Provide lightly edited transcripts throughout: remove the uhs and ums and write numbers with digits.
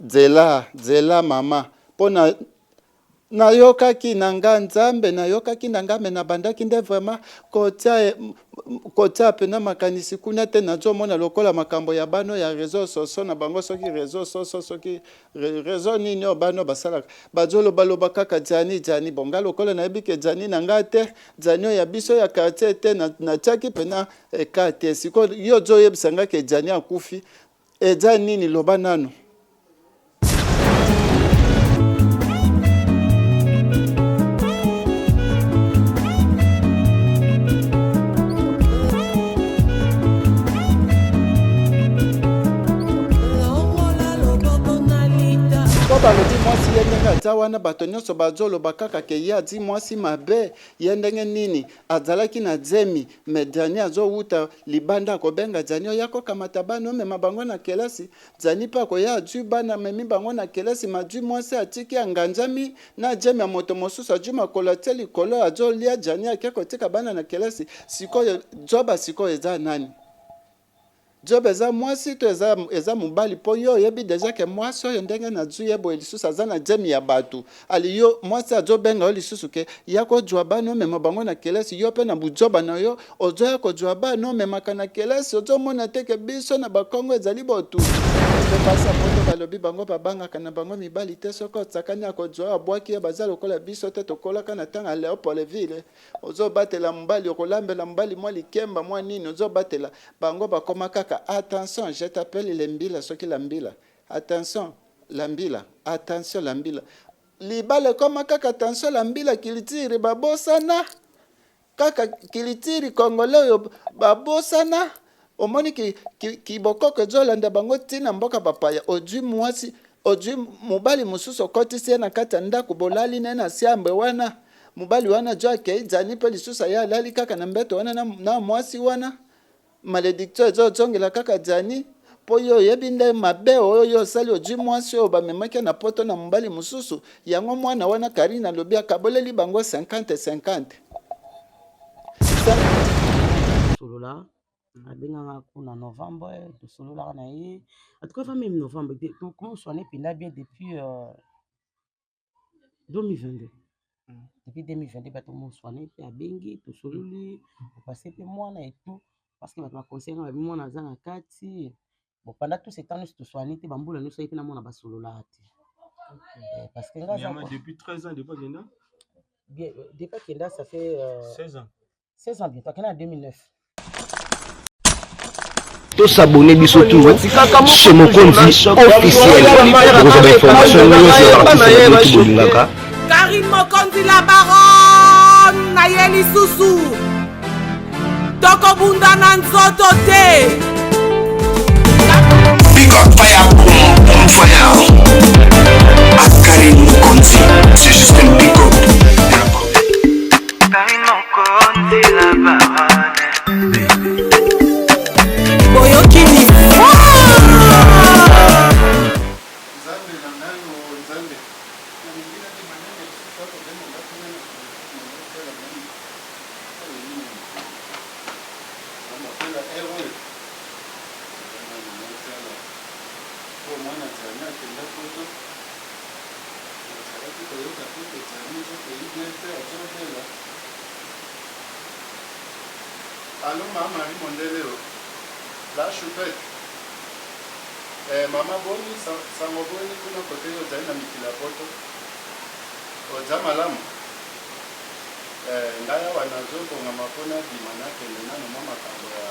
Zela, zela mama po na nayokaki na nga Nzambe, nayokaki na nga me nabandaki nde vraiment kotia kotia pena makanisi kuna te, nazomona lokola makambo ya bano ya reseau soso na bango, soki reseau soso soki reseau nini oyo bano basalaka, bazolobaloba kaka Djani Djani. Bon, nga lokola nayebi ke Djani na nga te, Djani oyo ya biso ya quartier te, natiaki pena eka te. Sikoyo yo ozoyebisa nga ke Djani akufi, Eza nini loba nanu. Po balobi mwasi ye ndenge aza wana bato nyonso bazoloba kaka ke ye azi mwasi mabe ye ndenge nini azalaki na zemi Mais Djani azo wuta libanda akobenga Djani oya ko kamata bana omema bango na kelasi, Djani pe akoya azui bana amemi bango na kelasi mais azui mwasi atiki anganzami na zemi ya moto mosusu azui makolo atie likolo azo lia Djani ake kotika bana na kelasi sikoyo zoba sikoyo eza nani? Job eza mwasi to eza, eza mobali po yo oyebi deja ke mwasi oyo ndenge nazui ye boye lisusu aza na zemi ya batu ali yo mwasi azobenga yo lisusu ke ya kozua bana omema bango na kelasi yo pe na buzoba na yo ozoya kozua bana omemaka na kelasi ozomona te ke biso na bakongo ezali botutu pe basi ya poto balobi bango babangaka na bango mibali te soki osakani akozua abwaki yo baza lokola biso te tokolaka na ntango ya Leopoldville Ozo batela mobali okolambela mobali mwa likemba mwa nini ozo batela bango bakoma kaka attention je t'appelle le mbila soki la mbila attention la mbila attention la mbila libala ekoma kaka attention la mbila culture babosana kaka culture congolais oyo babosana Omoni ki, ki, kibokoko ezolanda bango ti na mboka bapaya. Ozwi mwasi, ozwi mobali mosusu okotisi ye na kati ya ndako, bolali na ye na siambe wana. Mobali wana jo akei dzani mpe lisusu aye alali kaka na mbeto wana na, na mwasi wana. Malediction ezozongela kaka dzani mpo yo oyebi nde mabe oyo yo osali, ozwi mwasi oyo bamemaki ye na poto na mobali mosusu. Yango mwana wana Karine alobi akaboleli bango 50 50. Solola abengaka kuna novembre tosololaka na ye en tout cas va même novembre tokoswana mpenza bien depuis euh, 2022 mm. depuis 2022 bato moswane mpe abengi tosololi opase mpe mwana et tout parce que bato baconseil nga babi mwana aza na kati bon pendant tout ce temps nyonso toswani te bambula nyonso ye mpe na mwana basololaka te eh, parce que nga depuis 13 ans depuis akenda bien euh, depuis akenda ça fait euh, 16 ans 16 ans bientôt akenda na 2009 to s'abonner biso tout chez Mokonzi officiel bokozwa ba information nyonso ya artiste na bino bolingaka Karine Mokonzi la baronne na ye lisusu tokobunda na nzoto te Big up fire, boom, boom fire. À Karine Mokonzi, c'est juste un big up de la part de Karine Mokonzi la baronne. Boyoki Nzambe na ngai o Nzambe, nalingi nabima nani lisusu akobenga nga kuna na otala nani oyo nini amapela heure oyo nani otala oyo mwana Djani akenda poto nazalaki koyoka te ke Djani nzoto eyi bien te azobela Allo ma Marie Mondele o La choupette eh mama boni sango boni kuna kote yo ozali na mikili ya poto oza malamu eh ngai awa nazo bongama po nabima nakende nanu mwa makambo ya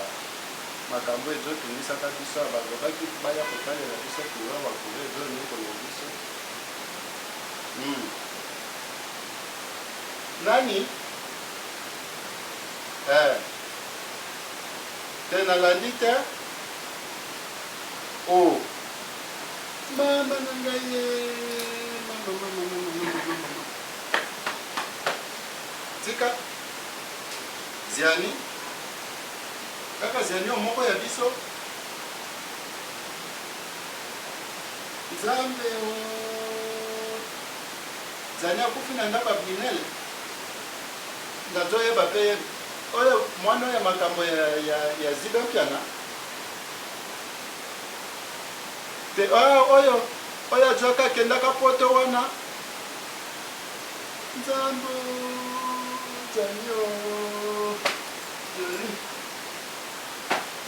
makambo ezo tungisaka biso awa balobaki baya kotalela biso courant awa courant ezo niokola biso hum nani Eh. Te nalandi te. Oh. Mama na ngai ye. Mama mama mama mama mama. Tika. Ziani. Kaka Ziani oyo moko ya biso. Nzambe oh. Ziani akufi na ndako ya Brunel. Nazoyeba pe oyo mwana oyo ya makambo ya, ya, ya Zibe Mpiana te oyo, oyo. Oyo azwaka akendaka poto wana. Nzambe Djani oh Djani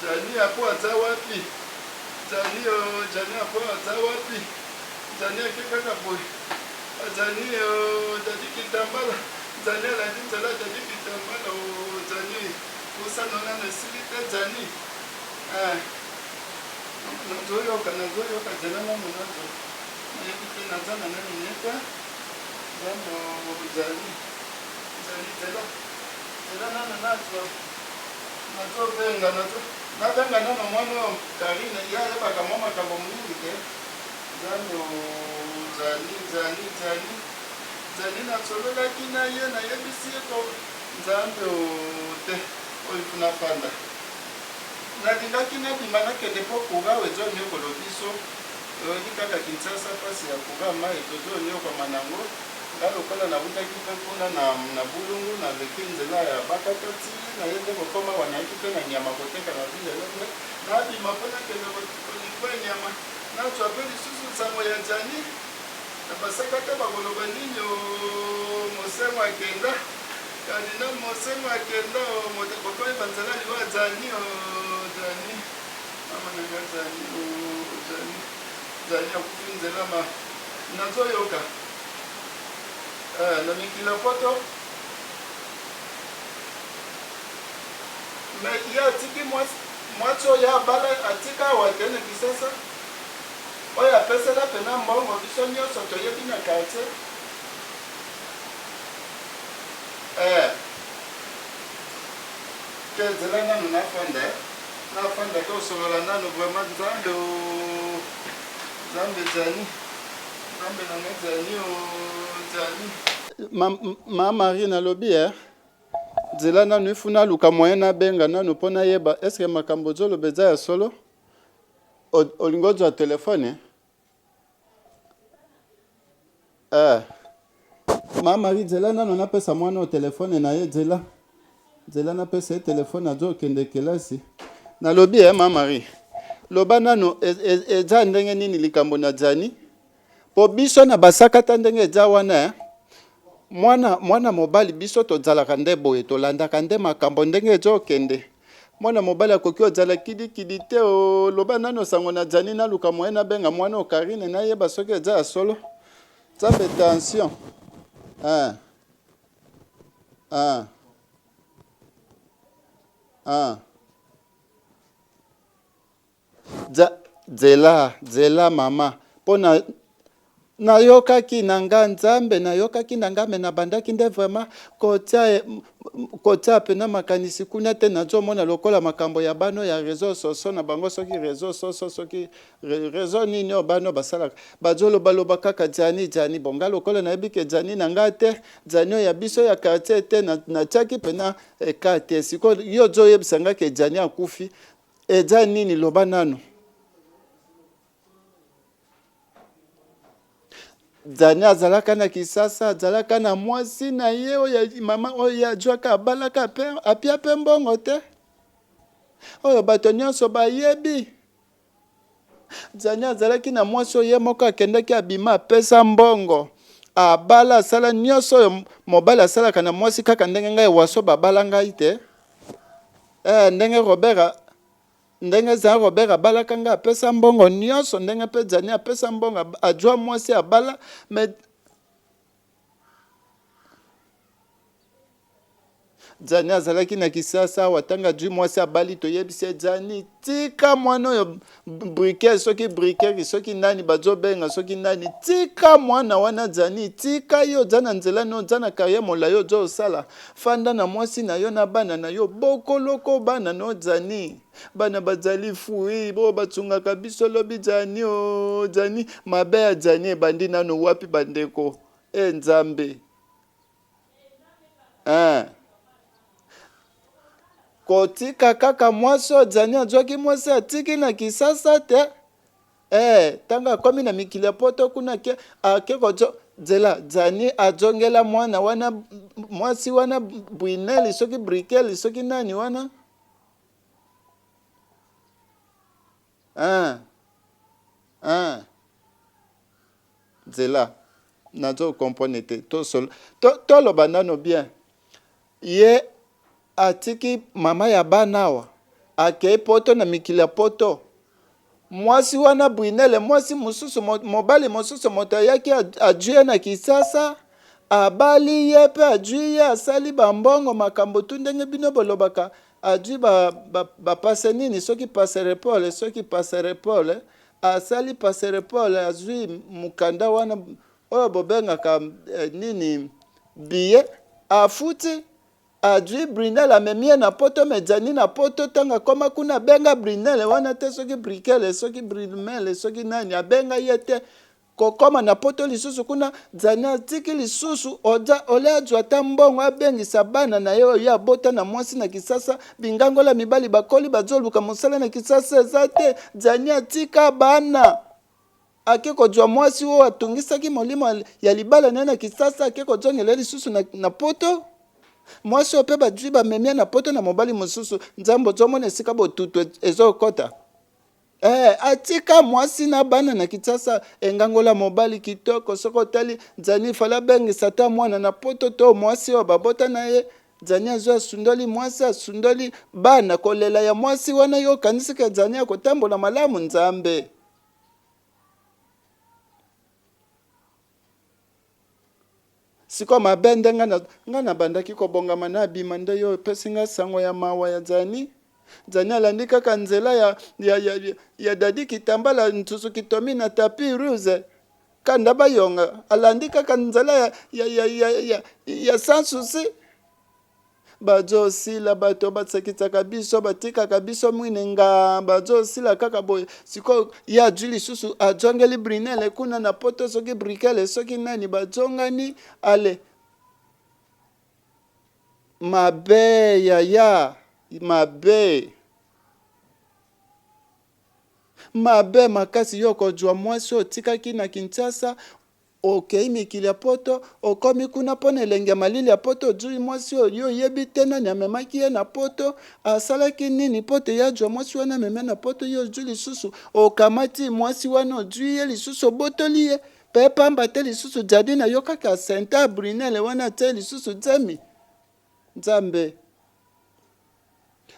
Djani apo aza wapi Djani oh Djani apo aza wapi Djani ake kaka boye Djani oh Djani kitambala Djani alandi nzela Djani kitambala oh Djani posa no nano esili te Djani eh Nazoyoka nazoyoka zela nanu nazo nayebi te naza na nani ne te nzambe ozali ozali zela zela nanu nazwa nazobenga nazo nabenga nanu mwana oyo Karine ye ayebaka mwa makambo mingi te nzambe ozali zali zali zali nasololaki na ye nayebisi ye ko nzambe te oyo kuna fanda Nalingaki nabima nakende po courant ezo niokolo biso oyebi kaka Kinshasa pasi ya courant mayi tozo niokwama nango nga lokola nawutaki pe kuna na na bulungu naleki nzela ya bakata ti naye nde kokoma awa nayaki pe na nyama koteka na ville nde nabima po nakende ko livre nyama nazwa pe lisusu sango ya Djani na basakata bakoloba nini ooh mosengo akenda Cardinal Mosengo akenda o moto bokoyeba nzela liwa Djani o Djani mama na nga Djani o Djani Djani akufi nzela ma nazoyoka eh, na mikili ya poto me ye atiki mwasi oyo abala atika awa te na Kisasa oyo apesela pena mbongo biso nyonso toyebi na quartier Eh. Te zela nanu nafanda eh. Nafanda tosolola nanu vraiment nzambe oh. Nzambe Djani. Nzambe na nga Djani oh Djani. Ma, ma Marie nalobi eh. Zela nanu ifu naluka moyen nabenga nanu mpo nayeba eske makambo ozoloba eza ya solo? Olingi ozwa telefone? Eh. Ma Marie zela nano napesa mwana oyo telefone na ye zela. Zela napesa ye telefone azokende kelasi. Nalobi eh ma Marie. Loba nano eza ndenge nini likambo na Djani? Po biso na basakata ndenge eza wana eh. Mwana mwana mobali biso tozalaka nde boye tolandaka nde makambo ndenge ezokende. Mwana mobali akoki ozala kidi kidi te oh loba nano sango na Djani naluka moyen nabenga mwana oyo Carine nayeba soki eza ya solo Nzambe tension eh ah ah Dza zela zela mama po na Nayokaki na nga nzambe nayokaki na nga me nabandaki nde vraiment kotia kotia pena makanisi kuna te nazomona lokola makambo ya bano ya reseau soso na bango soki reseau soso soki reseau nini oyo bano basalaka bazolobaloba kaka Djani Djani bon nga lokola nayebi ke Djani na nga te Djani oyo ya biso ya quartier te natiaki pena eka te sikoyo yo ozoyebisa nga ke Djani akufi eza nini loba nanu Djani azalaka na Kisasa, azalaka na mwasi na ye oyo mama oyo ye azwaka abalaka pe apia pe mbongo te, oyo bato nyonso bayebi. Djani azalaki na mwasi oyo ye moko akendaki abima apesa mbongo abala asala nyonso oyo mobali asalaka na mwasi kaka ndenge ngai waso babala ngai te eh, ndenge Robert Ndenge Jean Robert abalaka nga apesa mbongo nionso ndenge pe Djani apesa mbongo azua mwasi abala mais Djani azalaki na Kisasa awa tango azui mwasi abali toyebisi ye Djani tika mwana oyo briquet soki briquet soki nani bazobenga soki nani tika mwana wana Djani tika ye oza na nzela no oza na carrière molayi ozo osala Fanda na mwasi na yo na bana na yo bokoloko bana no Djani bana bazali fruit oyo basungaka biso lobi Djani oh Djani mabe ya Djani ebandi nanu wapi bandeko eh Nzambe eh kotika kaka mwasi oyo Djani azwaki mwasi atiki na Kisasa te Eh tango akomi na mikili ya poto kuna ake ake kozo zela Djani azongela mwana wana mwasi wana Brunel soki Brikel soki nani wana ah ah. Zela nazo comprendre te tosolo toloba nano bien ye atiki mama ya bana awa akei poto na mikili ya poto mwasi wana Brunelle mwasi mosusu mobali mosusu moto ayaki ajui ye na Kisasa abali ye pe ajui ye asali bambongo makambo tu ndenge bino bolobaka ajui ba, ba, ba passe nini soki passerepole soki passerepole asali passerepole azui mokanda wana oyo bobengaka eh, nini billet afuti Azui Brunel amemi ye na poto mais Djani na poto tango akoma kuna abenga Brunel wana te soki Brikele soki Brunel soki nani abenga ye te kokoma na poto lisusu kuna Djani atiki lisusu oja ole azwa ata mbongo abengisa bana na ye oyo abota na mwasi na Kisasa bingangola mibali bakoli bazoluka mosala na Kisasa eza te Djani atika bana ake kozwa mwasi oyo atungisaki molimo ya libala na ye na Kisasa, ake kozongela ye lisusu na, na poto. Mwasi oyo mpe bazwi bamemia na poto na mobali mosusu. Nzambe, ozomona esika botutu ezokota. Eh, atika mwasi na bana na Kinshasa, engangola mobali kitoko. Soki otali Nzani, fala abengisa ata mwana na poto to mwasi oyo babota na ye. Nzani azwi asundoli mwasi, asundoli bana, kolela ya mwasi wana, yo okanisi ke Nzani akotambola malamu? Nzambe. Sikoyo mabe nde nga na nga nabandaki kobongama nabima nde yo opesi nga sango ya mawa ya Dzani. Dzani alandi kaka nzela ya, ya, ya, ya Dadi Kitambala nsusu kitomi na tapis rouge kanda bayonga alandi kaka nzela ya, ya, ya, ya, ya, ya sans souci. Bazo sila bato basekisaka biso batikaka biso mwine nga bazo sila kaka boye sikoyo ye azwi lisusu azongeli brinele kuna na poto soki brikele soki nani bazongani ale mabe yaya mabe mabe makasi yo okozwa mwasi otikaki na Kinshasa Okeyi mikili ya poto, okomi kuna mpo na elengi ya malili ya poto, ojui mwasi oyo yo oyebi te nani amemaki ye na poto, asalaki nini mpo te ye ajua mwasi wana ameme na poto, yo ojui lisusu okamati mwasi wana ojui ye lisusu obotoli ye pe pamba te lisusu jadi na yo kaka senta brunelle wana atie lisusu zemi. Nzambe.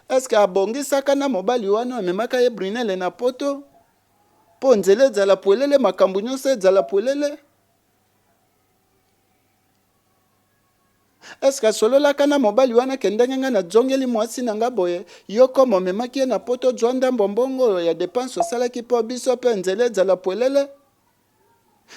Est-ce que abongisaka na mobali wana amemaka ye brunelle na poto? Mpo nzela ezala pwelele, makambo nyonso ezala pwelele. Est-ce asololaka na mobali wana ke ndenge ngai nazongeli mwasi na ngai boye, yo koma omemaki ye na poto, zwa ndambo mbongo oyo ya depense osalaki mpo biso mpe nzela ezala pwelele?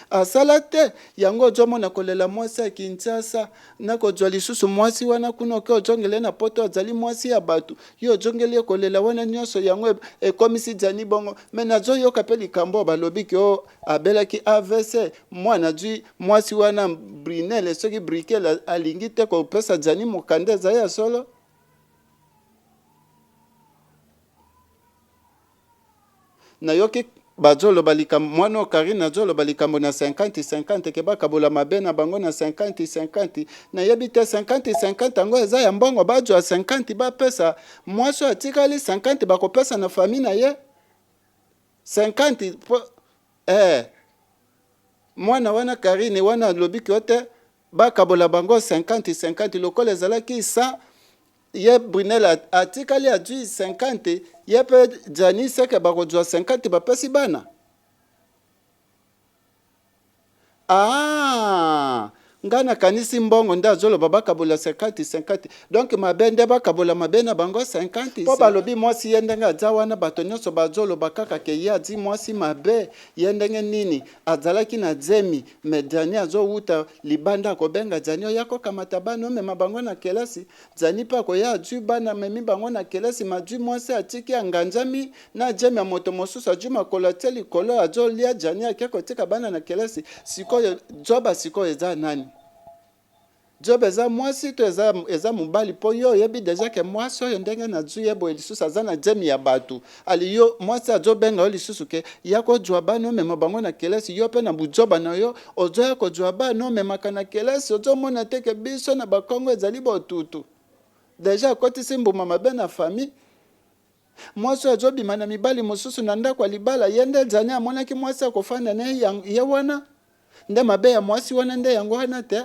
Asala te yango ozomona kolela mwasi ya Kinshasa na kozwa lisusu mwasi wana kuna oke ozongela ye na poto azali mwasi ya bato yo ozongeli ye kolela wana nyonso yango ekomisi Djani bongo me nazoyoka pe likambo oyo balobi ke o abelaki AVC mwana azwi mwasi wana Brunel soki Brikel alingi te kopesa Djani mokanda ezali ya solo? Nayoki bazoloba likambo mwana oyo Carine azoloba likambo na 50 50 ke bakabola mabe na bango na 50 50 nayebi te 50 50 yango eza ya mbongo bazwa 50 bapesa mwasi oyo atikali 50 bakopesa na famille na ye 50 po eh mwana wana Carine wana alobi ke te bakabola bango 50 50 lokola ezalaki 100 Ye Brunel atikali azui 50 ye pe Djani seke bakozua 50 bapesi bana? Aah nga nakanisi mbongo nde azoloba bakabola 50 50 donc mabe nde bakabola mabe na bango 50 po balobi mwasi ye ndenge aza wana bato nionso bazoloba kaka ke ye azi mwasi mabe ye ndenge nini azalaki na zemi mais Djani azowuta libanda akobenga Djani oya kokamata bana omema bango na kelasi Djani pe akoya azui bana amemi bango na kelasi mais azui mwasi atiki anganzami na zemi ya moto mosusu azui makolo atie likolo azolia Djani ake kotika bana na kelasi sikoyo zoba sikoyo eza nani? Job eza mwasi to eza, eza mobali po yo oyebi deja ke mwasi oyo ndenge nazui ye boye lisusu aza na zemi ya batu ali yo mwasi azobenga yo lisusu ke ya kozua bana omema bango na kelasi yo pe na buzoba na yo ozoya kozua bana omemaka na kelasi ozomona te ke biso na bakongo ezali botutu deja akotisi mbuma mabe na famille mwasi oyo azobima na mibali mosusu na ndako ya libala ye nde Djani amonaki mwasi akofanda na ye ye wana. Nde mabe ya mwasi wana nde yango wana te?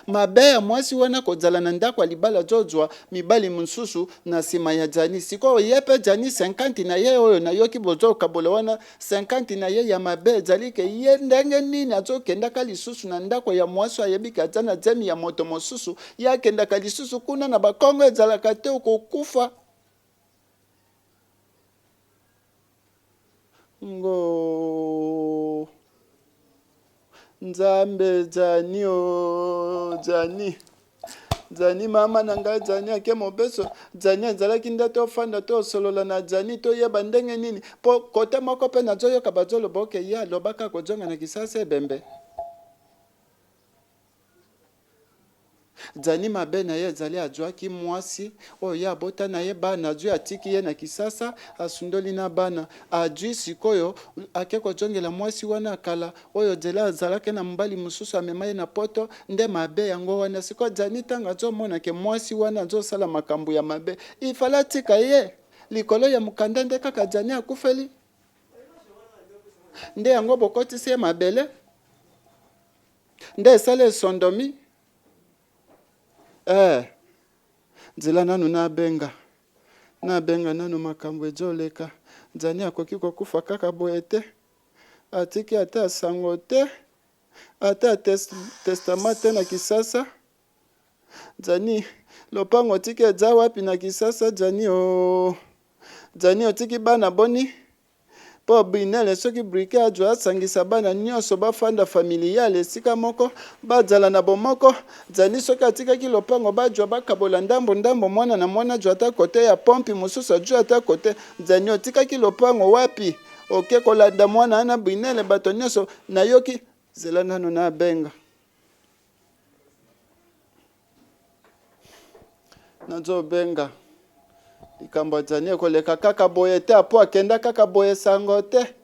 Mabe ya mwasi wana kozala na ndako ya libala azozwa mibali mosusu na sima ya Djani. Sikoyo ye pe Djani 50 na ye oyo nayoki bozokabola wana 50 na ye ya mabe ezali ke ye ndenge nini azokendaka lisusu na ndako ya mwasi oyo ayebi ke aza na zemi ya moto mosusu, ye akendaka lisusu kuna na bakongo ezalaka te okokufa. Ngoo Nzambe Djani oh Djani Djani mama na ngai Djani ake mobeso Djani azalaki nde tofanda tosolola na Djani toyeba ndenge nini po kote moko pe nazoyoka bazoloba oke ye alobaka akozonga na kisasa ebembe Djani mabe na ye ezali azuaki muasi oyo ye abota na ye bana azui atiki ye na kisasa asundoli na bana azui sikoyo ake kozongela muasi wana ya kala oyo zela azalaki na mobali mosusu amema ye na poto nde mabe yango wana sikoyo Djani tango azomona ke muasi wana azosala makambo ya mabe il fallait atika ye likolo ya mukanda nde kaka Djani akufeli nde yango bokotisi ye mabele Nde esali esondomi eh nzela nanu nabenga nabenga nanu makambo ejoleka Djani akoki kokufa kaka boye te atiki ata sango te ata testament te na kisasa Djani lopango otiki eja wapi na kisasa Djani ooh Djani otiki bana boni Po Brunelle soki briquet azwa asangisa bana nionso bafanda familiale esika moko bazala na bomoko, Djani soki atikaki lopango bajwa bakabola ndambo ndambo mwana na mwana ajwa ata cote ya pompe mosusu ajwi ata cote, Djani otikaki lopango wapi? Oke kolanda mwana wana Brunelle bato nionso nayoki zela nanu nabenga. Nazo benga likambo ya Djani ekoleka kaka boye te apo akenda kaka boye sango te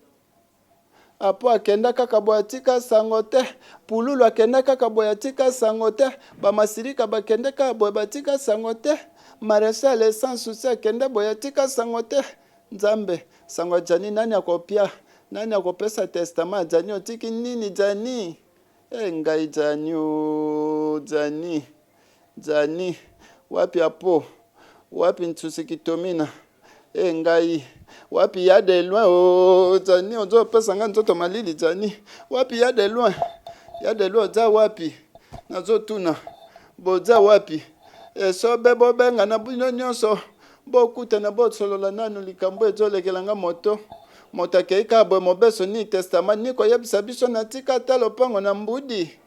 apo akenda kaka boye atika sango te pululu akenda kaka boye atika sango te bamasirika bakende kaka boye batika sango te marechal sans souci akende boye atika sango te nzambe sango ya Djani nani akopia nani akopesa testament ya Djani otiki nini Djani Eh ngai Djani ooh Djani Djani wapi Apo wapi Nsusi Kitomina eh ngai wapi ya de loin ooh Djani ozo pesa nga nzoto malili Djani wapi ya de loin ya de loin oza wapi nazo tuna boza wapi esobe bobenga na bino nyonso Bokutana bosolola nanu likambo ezolekela nga moto. Moto akei kaka boye mobeso ni testament ni koyebisa biso natika ata lopango na mbudi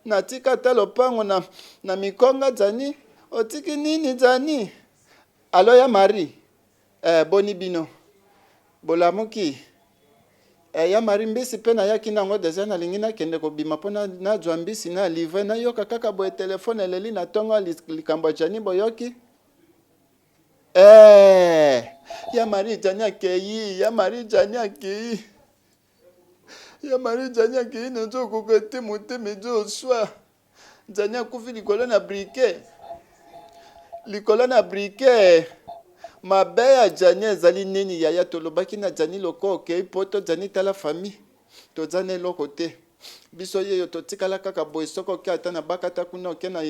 natika ata lopango na, na mikonga Djani otiki nini Djani alo ya Marie eh, boni bino bolamuki eh, ya Marie mbisi pe nayaki nango deja nalingi nakende kobima po nazwa mbisi na livre nayoka kaka boye telefone eleli na tongo likambo ya Djani boyoki Eh, ya Marie Djani akeyi, ya Marie Djani akeyi. Ya Marie Djani akeyi nazokoka te motema ezoswa. Djani akufi likolo na briquet. Likolo na briquet. Mabe ya Djani ezali nini yaya tolobaki na Djani loko okei poto Djani tala famille. Toza na eloko te. Biso yeyo totikala kaka boye soki oke ata na bakata kuna oke na,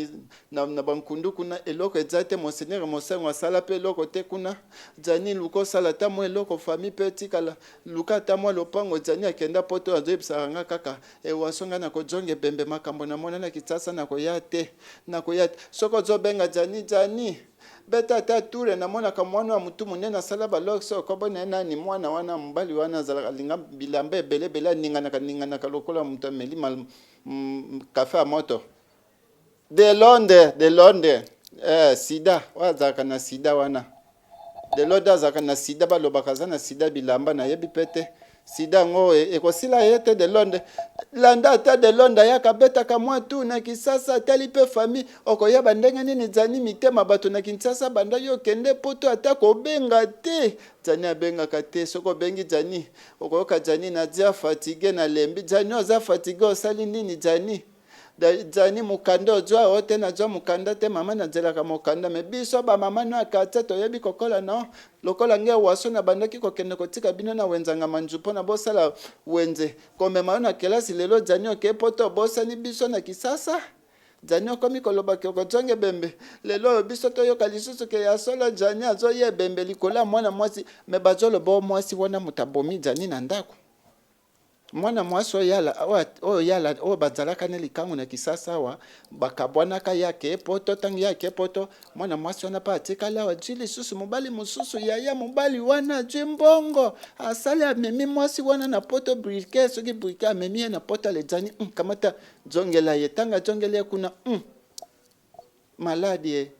na, na bankundu kuna eloko eza te monseigneur Mosengo asala pe eloko te kuna Djani luka osala ata mwa eloko famille pe etikala luka ata mwa lopango Djani akenda poto azoyebisaka nga kaka ewaso nga nakozonga ebembe makambo namona na Kinshasa nakoya te nakoya te soki ozobenga Djani Djani Beta ata toure namonaka mwana ya mutu munene asala ba locks oyo kombo naye nani mwana wana mobali wana azalaka alinga bilamba ebele ebele aninganaka ninganaka lokola mutu ameli mal cafe ya moto de Londres de Londres eh, sida oyo azalaka na sida wana de Londres azalaka na sida balobaka aza na sida bilamba nayebi pe te Sida yango ekosila ye te de Londres. Landa ata de Londres ayaka abetaka mwa tour na Kisasa atali pe famille okoyeba ndenge nini Djani mitema bato na Kinshasa banda yo okende poto ata kobenga te Djani abengaka te soki obengi Djani okoyoka Djani naza fatigue nalembi Djani oza fatigue osali nini Djani? Djani mukanda ozwa o te nazwa mukanda te mama nazelaka mokanda me biso ba mama no ya quartier toyebi kokola no lokola nge waso na bandaki kokende kotika bino na wenza ngamanju mpo na bosala wenze komema yo na kelasi lelo Djani oke poto obosani biso na kisasa Djani okomi koloba ke okozonga ebembe lelo oyo biso toyoka lisusu ke ya solo Djani azoya ebembe likolo ya mwana mwasi me bazoloba o mwasi wana moto abomi Djani na ndako Mwana mwasi oyo yala oyo yala oyo bazalaka na likangu na kisasa awa bakabwanaka ye akeye poto ntango ye akeye poto mwana mwasi wana mpe atikali awa azwi lisusu mobali mosusu yaya mobali wana azwi mbongo asali amemi mwasi wana na poto brike soki brike amemi ye na poto alejani mm, kamata zongela ye ntango azongeli ye kuna mm, maladi ye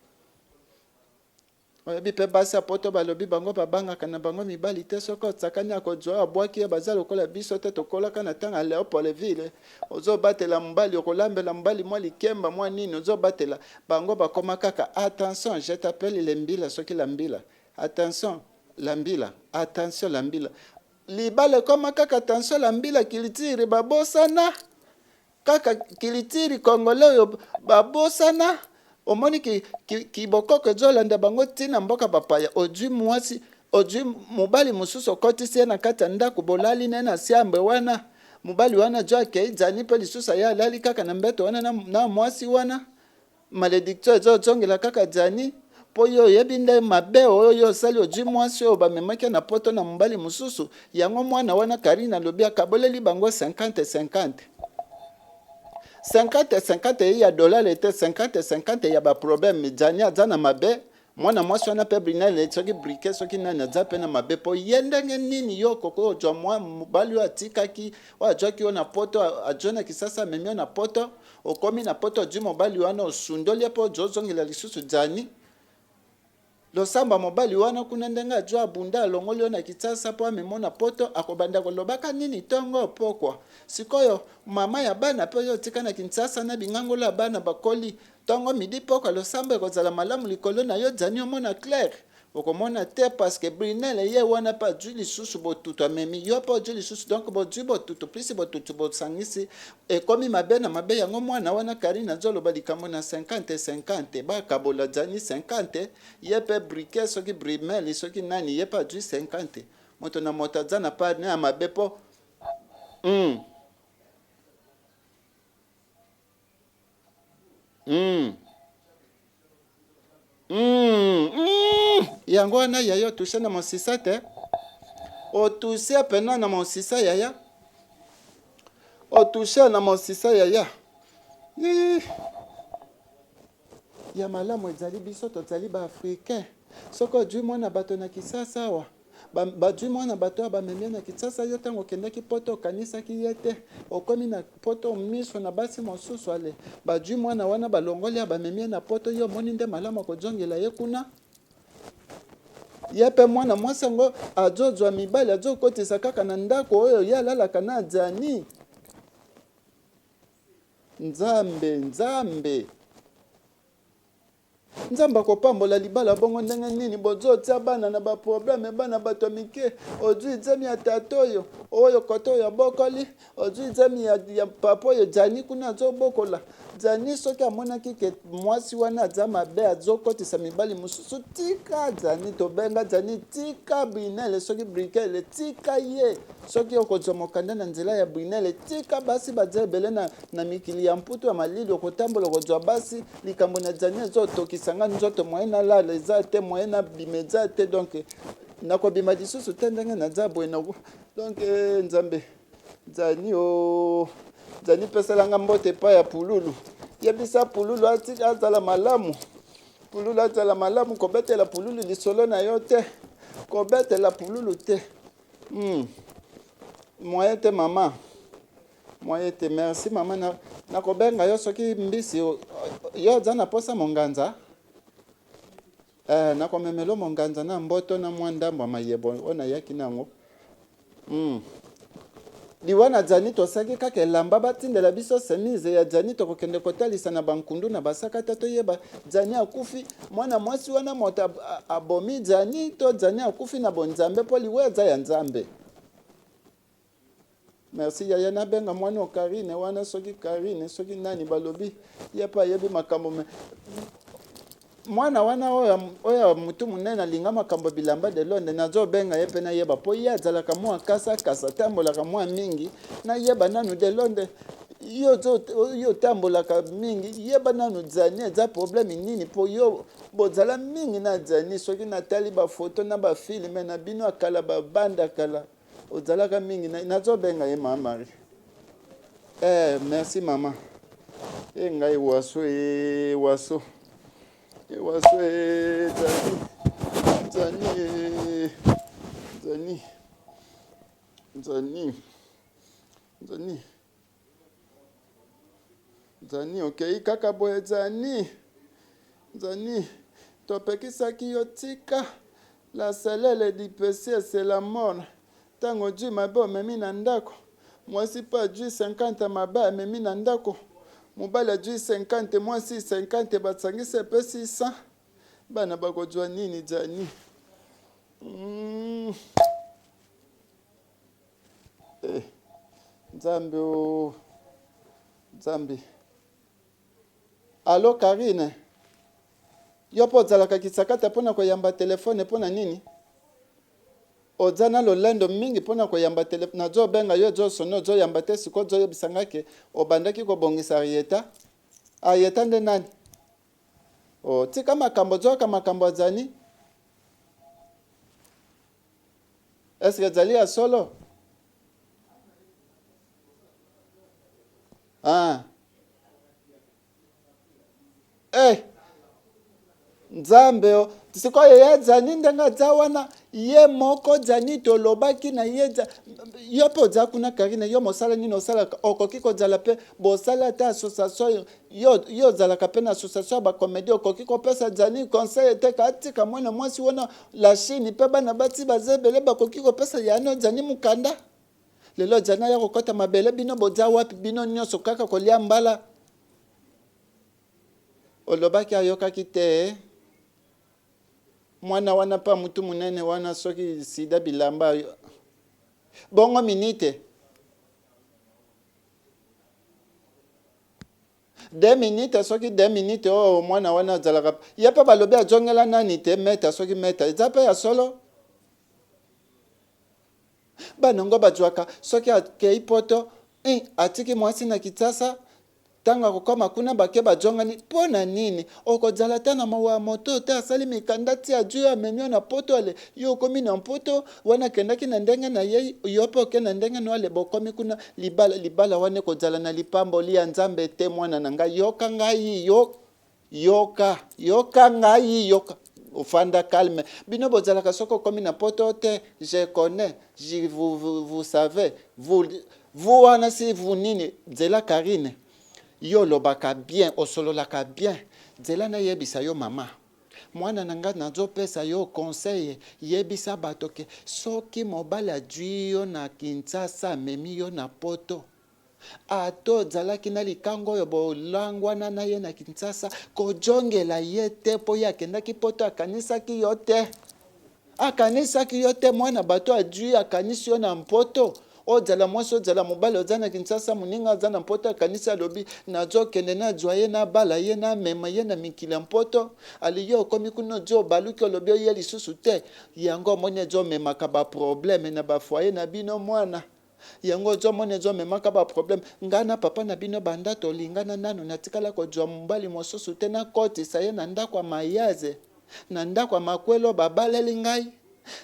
Oyebi pe basi ya poto balobi bango babangaka na bango mibali te soki otsakani akozua yo abuaki yo baza lokola biso te tokolaka na tango ya Leopoldville ozo batela mobali okolambela mobali mwa likemba mwa nini ozo batela bango bakoma kaka attention je t'appelle le mbila soki la mbila attention la mbila attention la mbila libala ekoma kaka attention la mbila culture babosana Kaka kilitiri congolais oyo babosana omoni ki, ki, kibokoko ezolanda bango ti na mboka bapaya ozwi mwasi ozwi mobali mosusu okotisi ye na kati ya ndako bolali na ye na siambe wana mobali wana jo akei jani mpe lisusu aye alali kaka na mbeto wana na, na mwasi wana Malediction ezo zongela kaka Djani po yo oyebi nde mabe oyo yo osali ozui mwasi oyo bamemaki yo na poto na mobali mosusu yango mwana wana Carine alobi akaboleli bango 50 50 50 50 ye ya dollar te 50 50 ya ba problème Djani aza na mabe Mwana mwasi wana pe Brinelle soki briquet soki nani aza pe na mabe po ye ndenge nini yo okoki kozwa mwa mobali oyo atikaki oyo azwaki yo na poto azwa na kisasa amemi yo na poto okomi na poto ozwi mobali wana osundoli ye po ozongela lisusu Djani losamba mobali wana kuna ndenge azwa abunda alongoli yo na kisasa po amemi yo na poto akobanda kolobaka nini tongo pokwa sikoyo mama ya bana pe oyo otika na kinsasa na bingangolo ya bana bakoli Tongo midi pokwa losambo ekozala malamu likolo na yo Djani omona clair okomona te parce que Brunelle ye wana pe azui lisusu botutu amemi yo pe ozui lisusu donc bozui botutu plus botutu bosangisi ekomi mabe na mabe yango mwana wana Carine azoloba likambo na 50 50 bakabola Djani 50 ye pe briquet soki Brunelle soki nani ye pe azui 50 moto na moto aza na part ne ya mabe po hum. Mm. Mm. Mm. Yango wana yaya otushe na mosisa te otushe pena na mosisa yaya otushe na mosisa yaya Ii. Ya malamu ezali biso tozali ba africain soki ojui mwana bato na kisasa awa Ba zui mwana bato oyo bamemi ye na Kinshasa, yo tango okendaki poto okanisaki ye te, okomi na poto miso na basi mosusu ale ba zui mwana wana balongoli ye bamemi ye na poto, yo omoni nde malamu okozongela ye kuna? Ye pe mwana mwasi yango azozua mibali azokotisa kaka na ndako oyo ye alalaka na Djani? Nzambe, Nzambe. Nzambe akopambola libala bongo ndenge nini bozo tia bana na ba problème bana bato ya mike ozui zemi ya tata oyo oyo kote oyo abokoli ozui zemi ya, ya papa oyo Djani kuna azobokola Djani soki amonaki ke mwasi wana aza mabe azokotisa mibali mosusu tika Djani tobenga Djani tika Brunelle soki Brikele tika ye soki okozwa mokanda na nzela ya Brunelle tika basi baza ebele na, na mikili ya mputu ya malili okotambola okozwa basi Likambo na Djani ezo tokisa nga nzoto moyen na lala eza te moyen na bima eza te donc nako bima lisusu te ndenge naza boye na donc eh, Nzambe Djani oh Djani pesela nga mbote epai ya pululu yebisa pululu atika azala malamu pululu azala malamu kobetela pululu lisolo na yo te kobetela pululu te hmm. moyen te mama Moyen te merci mama na nakobenga yo soki mbisi yo oza na posa monganza eh, nakomemelo monganza na mboto na mwa ndambo ya mayebo oyo nayaki nango mm. Liwa na Djani tosaki kaka elamba batindela biso semise ya Djani tokokende kotalisa na bankundu na basakata toyeba Djani akufi mwana mwasi wana moto abomi Djani to Djani akufi na bonzambe mpo liwa eza ya Nzambe. Merci yaya nabenga mwana oyo Carine wana soki Carine soki nani balobi ye pe ayebi makambo me mwana wana oyo oyo mutu munene alinga makambo bilamba de Londres nazobenga ye pe nayeba po ye azalaka mwa kasa kasa tambolaka mwa mingi nayeba nanu de Londres yo yo otambolaka mingi yeba nanu Dzani eza problème nini po yo bozala mingi na Dzani soki natali ba photo na ba filme na bino ya kala ba banda kala Ozalaka mingi na nazo benga ye mama Marie. Eh merci mama. Eh ngai waso eh waso. Eh waso eh zani. Zani eh zani. Zani. Zani. Zani okei kaka boye Zani. Zani topekisaki yo tika la selele du pesier c'est la mort. Tango ojui mabe omemi na ndako. Mwasi pe ajui 50 mabe amemi na ndako. Mobali ajui 50 mwasi 50 basangisi epesi 100. Bana bakozwa nini Zani? Mm. Eh, Nzambe o Nzambe. Allo Carine, yo mpe ozalaka kisakata mpo na koyamba telefone mpo na nini? Oza na lolendo mingi mpo na koyamba telefone. Nazobenga yo ezosone ozoyamba te, sikoyo ozoyebisa ngai ke obandaki kobongisa Arieta. Arieta nde nani? Oh, tika makambo, ozoyoka makambo ya Zani? Est ce que ezali ya solo? Ah. Eh. Nzambe o sikoyo ye Dzani ndenge aza wana ye moko Dzani tolobaki na ye yo mpe oza kuna Karine yo mosala nini osalaka okoki kozala mpe bosala ata association Yo yo ozalaka pe na association ya ba comedien okoki kopesa Djani conseil te atika mwana mwasi wana la Chine pe bana basi baza ebele bakoki kopesa yano Djani mukanda lelo Djani aya kokota mabele bino boza wapi bino nyoso kaka kolia mbala olobaki ayokaki te mwana wana pa mutu munene wana soki sida bilamba bongo minite Deux minutes soki deux minutes oyo mwana wana azalaka ye mpe balobi azongela nani te meta soki meta eza mpe ya solo bana ngo bazwaka soki akei poto eh, atiki mwasi na Kinshasa ntango akokoma kuna bake bazongani mpo na nini okozala ata na mawa ya moto te asali mikanda ti azwi yo amemi yo na poto ale yo okomi na mpoto Wana akendaki na ndenge na ye, yo mpe oke na ndenge no, ale bokomi kuna, libala, libala wana ekozala na lipamboli ya Nzambe te, mwana na ngai, yoka ngai, yo, yoka, yoka ngai, yoka. Ofanda calme. Bino bozalaka soki okomi na poto te, je connais, je, vous, vous, vous savez, vous, vous wana si vous nini, nzela Karine, yo olobaka bien, osololaka bien, nzela nayebisa yo mama. Mwana na nga nazo pesa yo conseil yebisa bato ke soki mobali ajui yo na Kinshasa amemi yo na poto ata ozalaki na likango oyo bolangwana na ye na Kinshasa kojongela ye te po ye akendaki poto akanisaki yo te. Akanisaki yo te mwana bato ajui akanisi yo na mpoto ozala mwasi ozala mobali oza na Kinshasa moninga aza na mpoto akanisi alobi nazokende nazwa ye nabala ye namema ye na mikili ya mpoto ali yo okomi kuna ozwi obaluki olobi oye lisusu te yango omoni ezomemaka ba problème na ba foyer na bino mwana yango ozomona ezomemaka ba problème ngai na papa na bino banda tolingana nanu natikala kozwa mobali mosusu te nakotisa ye na ndako ya mayaze na ndako ya makwelo babaleli ngai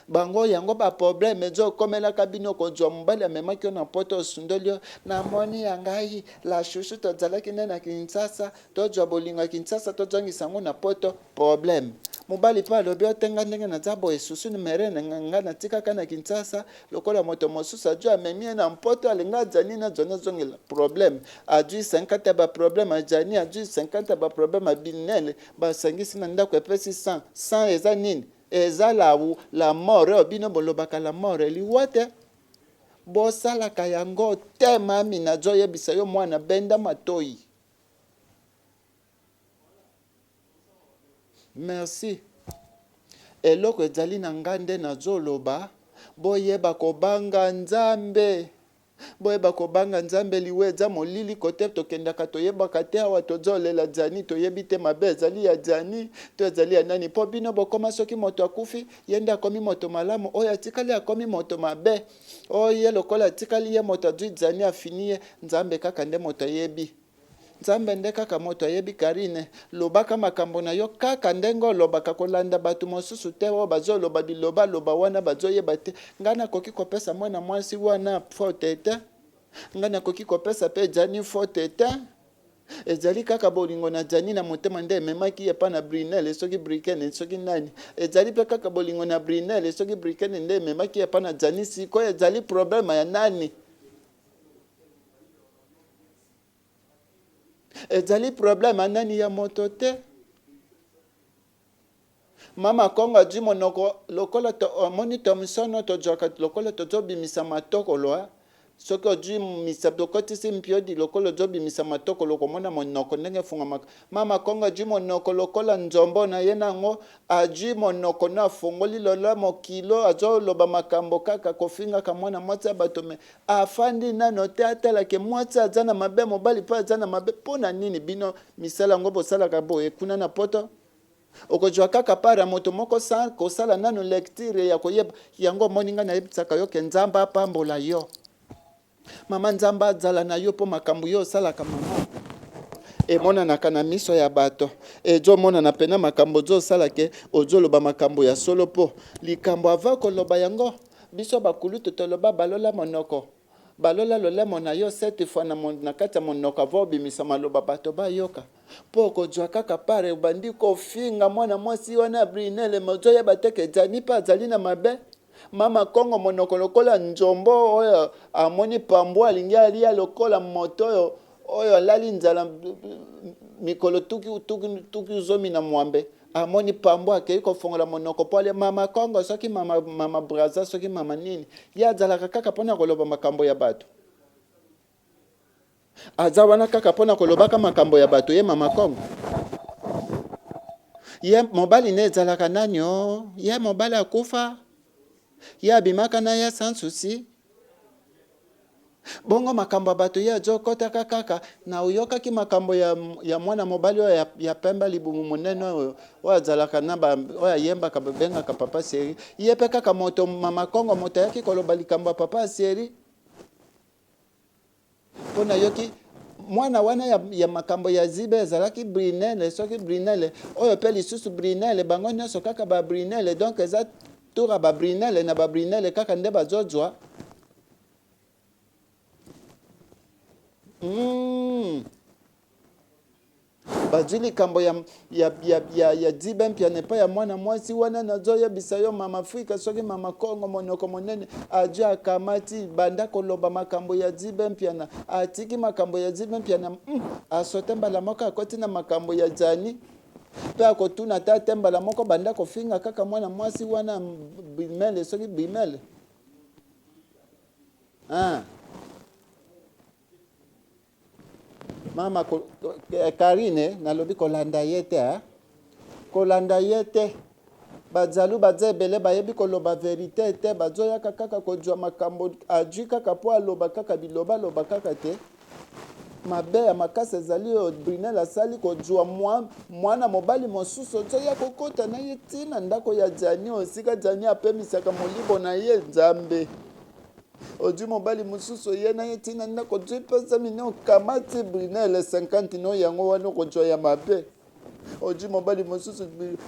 bango yango ba problème ezokomelaka bino kozwa mobali amemaki yo na poto osundoli yo namoni ya ngai la chouchou tozalaki nde na Kinshasa tozwa bolingo ya Kinshasa tozongisa yango na poto problème mobali mpe alobi ote nga ndenge naza boye susu numero na nga natikaka na Kinshasa lokola moto mosusu azwi amemi ye na mpoto alinga azali nazwa nazongela problème azwi 50 ya baproblème ajani azwi 50 ya baproblème abinele basangisi na ndako epesi 100 100 eza nini eza la, la mort oyo bino bolobaka la mort liwa te bosalaka yango te mami nazoyebisa yo mwana benda matoi Merci. Eloko ezali na nga nde nazoloba, boyeba kobanga Nzambe. Boyeba kobanga Nzambe liwa eza molili kote tokendaka toyebaka te awa tozolela Djani toyebi te mabe ezali ya Djani to ezali ya nani po bino bokoma soki moto akufi ye nde akomi moto malamu oyo atikali akomi moto mabe oyo ye lokola atikali ye moto azui Djani afini ye Nzambe kaka nde moto ayebi Nzambe nde kaka moto ayebi Carine lobaka makambo na yo kaka ndenge olobaka kolanda batu mosusu te oyo bazo loba biloba loba wana bazo yeba te ngai nakoki kopesa mwana mwasi wana faute te ngai nakoki kopesa pe Djani faute te ezali kaka bolingo na Djani na motema nde ememaki ye epa na Brunel soki Briken soki nani ezali pe kaka bolingo na Brunel soki Briken nde ememaki ye epa na Djani sikoyo ezali problème ya nani Ezali problème ya nani ya moto te. Mama Kongo azwi monoko lokola to, omoni Thomson tozwaka lokola tozobimisa matokolo eh? Soki ozwi misapi okotisi mpiodi lokola ozobimisa matokolo okomona monoko ndenge efungamaka. Mama Kongo azwi monoko lokola nzombo na ye nango azwi monoko no afongoli lola mokilo azoloba makambo kaka kofingaka mwana mwasi ya bato me Afandi nano te atala ke mwasi aza na mabe mobali pe aza na mabe pona nini bino misala yango bosalaka boye kuna na poto okozwa kaka part ya moto moko sans kosala nano lecture ya koyeba yango omoni ngai nayebisaka yo ke nzambe apambola yo mama nzambe azala na yo po makambo yo osalaka mama emonanaka na miso ya bato ezomonana pena makambo ozosala ke ozoloba makambo ya solo po likambo ava koloba yango Biso ba kulutu toloba balola monoko, balola lolemo na yo cette fois na, na kati ya monoko avant obimisa maloba bato bayoka. Po okozwa kaka part obandi kofinga mwana mwasi wana Brunelle mais ozoyeba te ke Djani pe azali na mabe. Mama Kongo monoko lokola nzombo oyo amoni pambu alingi alia lokola moto oyo oyo alali nzala mikolo tuki, tuki, tuki zomi na mwambe. Amoni pambo akeyi kofongola monoko po alia mama kongo soki mama mama braza soki mama nini ye azalaka kaka pona koloba makambo ya bato aza wana kaka pona kolobaka makambo ya bato ye mama kongo ye mobali ne ezalaka nani o oh? ye mobali akufa ye abimaka na ye sans souci Bongo makambo ya bato ye azo kotaka kaka na oyokaki makambo ya, ya mwana mobali oyo ya, ya pembe libumu monene oyo oyo azalaka na ba oyo ayembaka babengaka papa seri ye pe kaka moto mama Kongo moto ayaki koloba likambo ya papa seri mpo nayoki mwana wana ya, ya makambo ya zibe ezalaki brinele soki brinele oyo pe lisusu brinele bango nyonso kaka ba brinele donc eza tour ya ba brinele na ba brinele kaka nde bazozwa Mm. Bazwi likambo ya, ya, ya, ya, ya jibe mpiana epai ya mwana mwasi wana. Nazoyebisa yo mama Afrika, soki mama Kongo monoko monene azwi akamati banda koloba makambo ya jibe mpiana, atiki makambo ya jibe mpiana asote mbala moko akoti na makambo ya Djani mpe akotuna ata te mbala moko banda kofinga kaka mwana mwasi wana bimele soki bimele Ah. Mama ko, eh, Karine nalobi kolanda ye te eh? Kolanda ye te. Bajalu baza ebele bayebi koloba verite te, bazoyaka kaka kozwa makambo ajui kaka po aloba kaka biloba loba kaka te. Mabe ya makasi ezali oyo Brunel asali kozwa mwa, mwana mobali mosusu ozoya kokota na ye ti na ndako ya Djani oyo esika Djani apemisaka molimo na ye. Nzambe, ozwi mobali mosusu oye na ye ti na ndako, ozwi mpenza mine okamati Brunel 50 no yango wana okozwa ya mabe. Ozwi mobali mosusu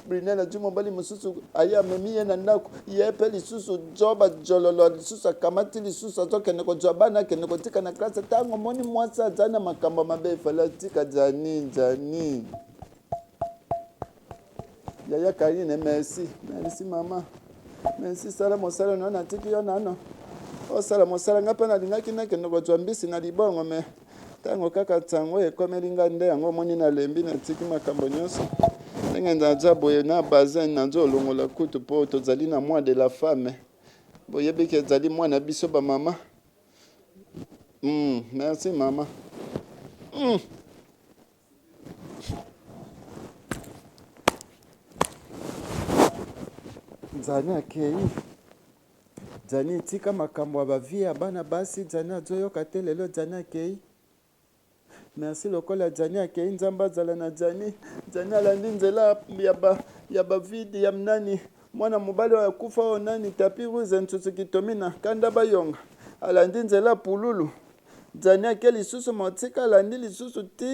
Brunel azwi mobali mosusu aye amemi ye na ndako, ye pe lisusu zoba jololo lisusu akamati lisusu azokende kozwa bana akende kotika na classe. Ntango omoni mwasi aza na makambo mabe efale atika Djani. Djani yaya Karine, merci merci mama, merci sala mosala na yo, natiki yo nano osala mosala. Nga pe nalingaki nakende kozwa mbisi na libongo me Tango kaka nsango ekomeli nga nde yango omoni nalembi natiki makambo nyonso ndenge naza boye na bazin nazolongola kutu po tozali na mois de la femme boyebi ke ezali mois na biso ba mama merci mama. Nzani akei. Djani tika makambo ya ba vie ya bana basi Djani azoyoka te lelo Djani akeyi merci lokola Djani akeyi nzambe azala na Djani Djani alandi nzela ya ba ya ba vide ya nani mwana mobali oyo akufa oyo nani tapi rouge nsusu kitomina kanda bayonga alandi nzela pululu Djani ake lisusu motika alandi lisusu ti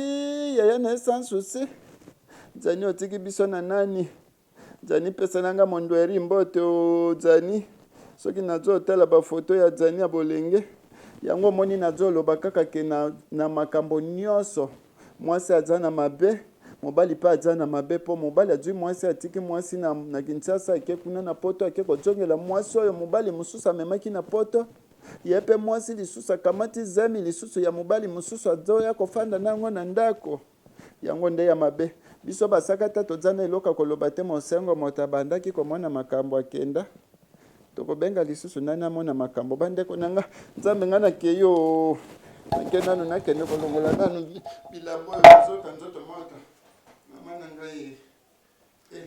yaya na ye sans souci Djani otiki biso na nani Djani pesa na nga mondweri mbote o Djani soki nazo tala ba photo ya Djani ya bolenge yango omoni nazo loba kaka ke na, na makambo nyonso mwasi aza na mabe mobali pe aza na mabe po mobali azwi mwasi atiki mwasi na, na Kinshasa ake kuna na poto ake kozongela mwasi oyo mobali mosusu amemaki na poto ye pe mwasi lisusu akamati zemi lisusu ya mobali mosusu azoya kofanda na yango na ndako Yango nde ya mabe. Biso basakata toza na eloko ya koloba te Mosengo moto abandaki komona makambo akenda tokobenga lisusu nani amona makambo bandeko na nga nzambe nga nakei oo nake nanu nakende kolongola nanu bilamba oyo nazoka nzoto moto mama na ngai eh.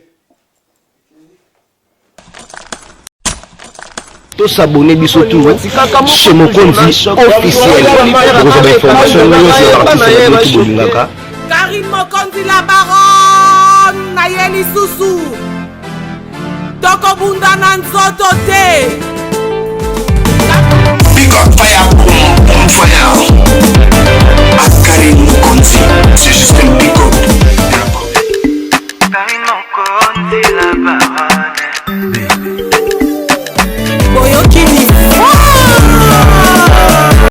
To s'abonner biso tout chez Mokonzi officiel. Bokozwa ba information nyonso ya ba artiste na bino bolingaka. Karine Mokonzi la baronne na ye lisusu tokobunda na nzoto te. Big up fire, boom, boom fire. À Karine Mokonzi, c'est juste un big up. Karine Mokonzi la baronne.